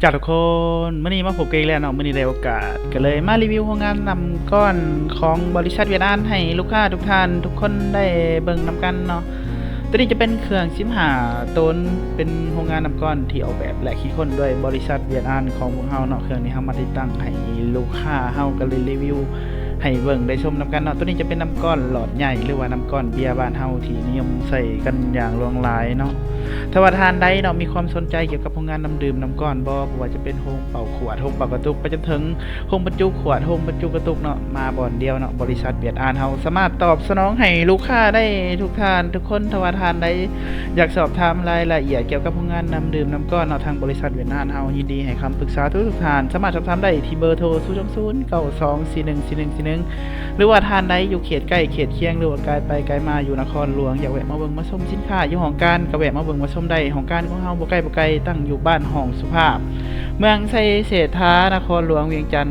ເຈົ້າທຸກຄົນ ມື້ນີ້ມາພົບກັນອີກແລ້ວເນາະ. ມື້ນີ້ໄດ້ໂອກາດ ກໍເລີຍມາຣີວິວໂຮງງານນ້ຳກ້ອນຂອງບໍລິສັດຫວຽດອານ ໃຫ້ລູກຄ້າທຸກທ່ານທຸກຄົນໄດ້ເບິ່ງນຳກັນເນາະ. ໂຕນີ້ຈະເປັນເຄື່ອງສິບຫ້າໂຕນ ເປັນໂຮງງານນ້ຳກ້ອນທີ່ອອກແບບ ແລະ ຄິດຄົ້ນໂດຍບໍລິສັດຫວຽດອານຂອງພວກເຮົາເນາະ. ເຄື່ອງນີ້ເຮົາມາຕິດຕັ້ງໃຫ້ລູກຄ້າ ເຮົາກໍເລີຍຣີວິວໃຫ້ເບິ່ງໄດ້ຊົມນຳກັນເນາະ. ໂຕນີ້ຈະເປັນນ້ຳກ້ອນຫຼອດໃຫຍ່ ຫຼືວ່ານ້ຳກ້ອນເບຍບ້ານເຮົາ ທີ່ນິຍົມໃຊ້ກັນຢ່າງຫຼວງຫຼາຍເນາະ. ຖ້າວ່າທ່ານໃດເນາະ ມີຄວາມສົນໃຈກ່ຽວກັບໂຮງງານນ້ຳດື່ມນ້ຳກ້ອນບໍ່ ບໍ່ວ່າຈະເປັນໂຮງເປົ່າຂວດ, ໂຮງເປົ່າກະຕຸກ ໄປຈົນເຖິງໂຮງບັນຈຸຂວດ, ໂຮງບັນຈຸກະຕຸກເນາະ, ມາບ່ອນດຽວເນາະ. ບໍລິສັດຫວຽດອານເຮົາສາມາດຕອບສະໜອງໃຫ້ລູກຄ້າໄດ້ທຸກທ່ານທຸກຄົນ. ຖ້າວ່າທ່ານໃດຢາກສອບຖາມລາຍລະອຽດກ່ຽວກັບໂຮງງານນ້ຳດື່ມນ້ຳກ້ອນເນາະ, ທາງບໍລິສັດຫວຽດອານເຮົາຍິນດີໃຫ້ຄຳປຶກສາທຸກໆທ່ານ. ສາມາດສອບຖາມໄດ້ທີ່ເບີໂທ ສູນສອງສູນ ເກົ້າສອງສີ່ໜຶ່ງສີ່ໜຶ່ງສີ່ໜຶ່ງ ຫຼືວ່າທ່ານໃດຢູ່ເຂດໃກ້ເຂດຄຽງ ຫຼືວ່າກາຍໄປກາຍມາຢູ່ນະຄອນຫຼວງ ຢາກແວະມາເບິ່ງມາຊົມສິນຄ້າຢູ່ຫ້ອງການ ກໍແວະມາເບິ່ງມາຊົມໄດ້. ຫ້ອງການຂອງເຮົາບໍ່ໄກບໍ່ໄກ ຕັ້ງຢູ່ບ້ານຮ່ອງສຸພາບ ເມືອງໄຊເສດຖາ ນະຄອນຫຼວງວຽງຈັນ.